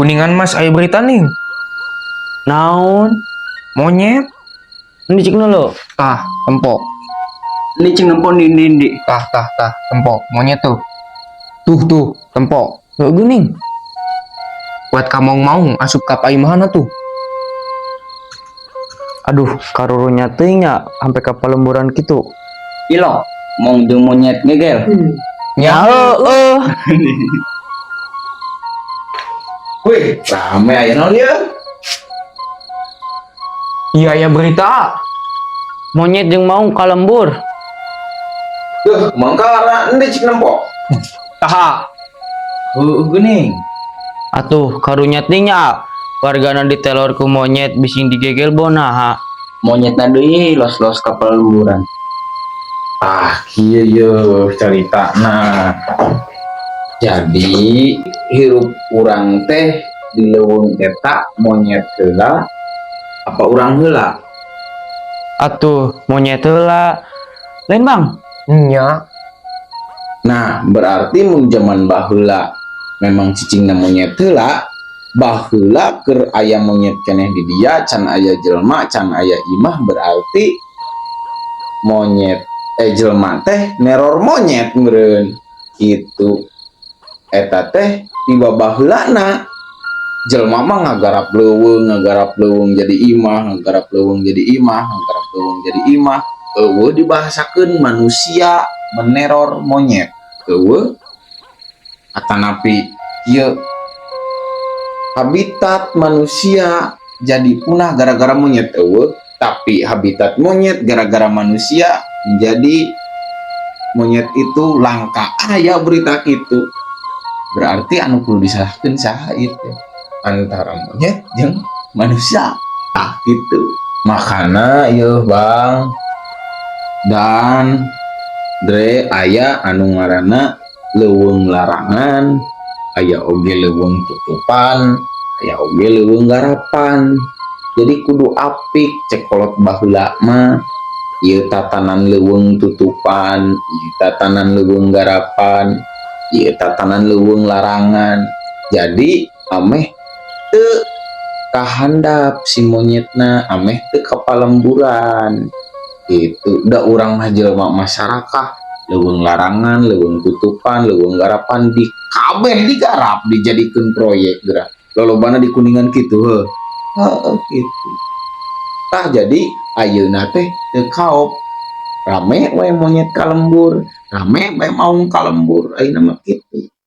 Kuningan, Mas, aya berita nih. Naon? Monyet. Ini cik lo. Tah, tempo. Ini cing nempo ndi ndi ndi. Tah, tah, tah, tempo. Monyet tuh. Tuh, tuh, tempo. Gak geuning. Buat ka maung-maung asup ka paimahana tuh. Aduh, karurunya teuing nya sampai ka palemburan kitu. Ilo, maung jeung monyet ngegel. Ya, Heeh. Wih, rame, aya naon ya? Iya, aya berita. Monyet jeung maung ka lembur. Duh, mangkara endi cik nempo? Tah. Heueuh geuning. Atuh, karunya teuing nya. Wargana diteror ku monyet bising digegel bonaha. Monyetna deui los-los ka palemburan. Ah, kieu ye caritana. Jadi hirup urang teh di leuweung eta monyet heula apa urang heula? Atuh, monyet heula. Lain, Bang? Nya. Nah, berarti mun zaman baheula memang cicingna monyet heula, baheula keur aya monyet keneh di dia, can aya jelema, can aya imah, berarti monyet eh jelema teh neror monyet meureun gitu. Eta teh tiba baheulana jelema mah ngagarap leuweung jadi imah, ngagarap leuweung jadi imah, ngagarap leuweung jadi imah. Euweuh dibahasakeun manusia meneror monyet. Euweuh, atanapi ieu habitat manusia jadi punah gara-gara monyet, euweuh, tapi habitat monyet gara-gara manusia menjadi monyet itu langka, aya berita gitu. Berarti anu kudu disalahkeun saha itu, antara monyet jeung manusia? Ah, gitu. Makana ieu, Bang dan Dre, aya anu ngaranna leuweung larangan, aya oge leuweung tutupan, aya oge leuweung garapan. Jadi kudu apik cek kolot baheula mah, ieu tatanan leuweung tutupan, ieu tatanan leuweung garapan, ieu tatanan leuweung larangan. Jadi ameh teu kahandap si monyetna, ameh teu kapalemburan itu. Da urang mah jelema masyarakat, leuweung larangan, leuweung tutupan, leuweung garapan di kabeh digarap, dijadikeun proyek geura lolobana di Kuningan kitu. Heuh heuh, kitu tah. Jadi ayeuna teh teu kaop, rame we monyet ka lembur, rame we maung ka lembur ayeuna mah kitu.